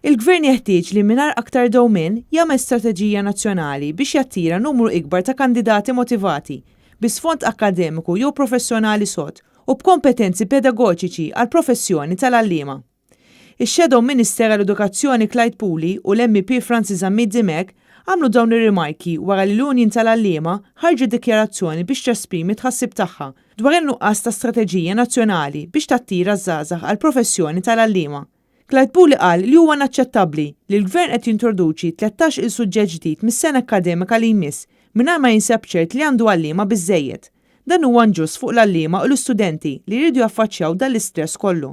Il-Gvern jeħtieġ li mingħajr aktar dewmien jagħmel strateġija nazzjonali biex jattira numru ikbar ta' kandidati motivati, bi sfond akkademiku jew professjonali sod u b'kompetenzi pedagoġiċi għall-professjoni tal-għalliema. Ix-Shadow Minister għall-Edukazzjoni Clyde Puli u l-MEP Francis Zammit Dimech għamlu dawn ir-rimarki wara li l-Union tal-Għalliema ħarġet dikjarazzjoni biex tesprimi t-tħassib tagħha dwar in-nuqqas ta' strateġija nazzjonali biex tattira ż-żgħażagħ għall-professjoni tal-għalliema. Clyde Puli qal li huwa inaċċettabbli li l-Gvern qed jintroduċi 13-il suġġett ġdid mis-sena akkademika li jmiss mingħajr ma jinsab ċert li għandu għalliema biżżejjed. Dan huwa inġust fuq l-għalliema u l-istudenti li jridu jaffaċċjaw dan l-istress kollu.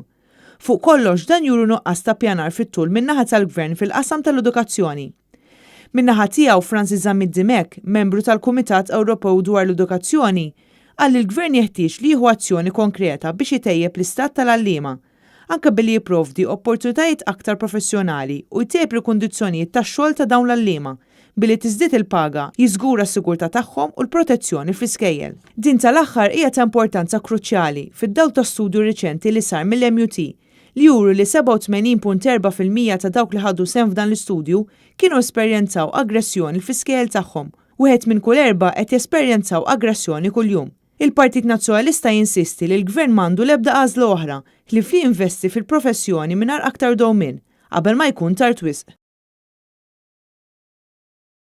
Fuq kollox dan juru nuqqas ta' ppjanar fit-tul min-naħa tal-Gvern fil-qasam tal-edukazzjoni. Min-naħa tiegħu Francis Zammit Dimech, membru tal-Kumitat Ewropew dwar l-Edukazzjoni, qal li l-Gvern jeħtieġ li jieħu azzjoni konkreta biex itejjeb l-istat tal-għalliema anke billi jipprovdi opportunitajiet aktar professjonali u jtejjeb il-kundizzjonijiet tax-xogħol ta' dawn l-għalliema billi tiżdied il-paga, jiżgura s-sigurtà tagħhom u l-protezzjoni fl-iskejjel. Din tal-aħħar hija ta' importanza kruċjali fid-dawl ta' studju riċenti li sar mill-MUT li juru li 87.4% ta' dawk li ħadu sehem f'dan l-istudju kienu esperjenzaw aggressjoni fl-iskejjel tagħhom. Wieħed minn kull erbgħa qed jesperjenzaw aggressjoni kuljum. Il-Partit Nazzjonalista jinsisti li l-Gvern m'għandu l-ebda għażla oħra ħlief li jinvesti fil-professjoni mingħajr aktar dewmien, qabel ma jkun tard wisq.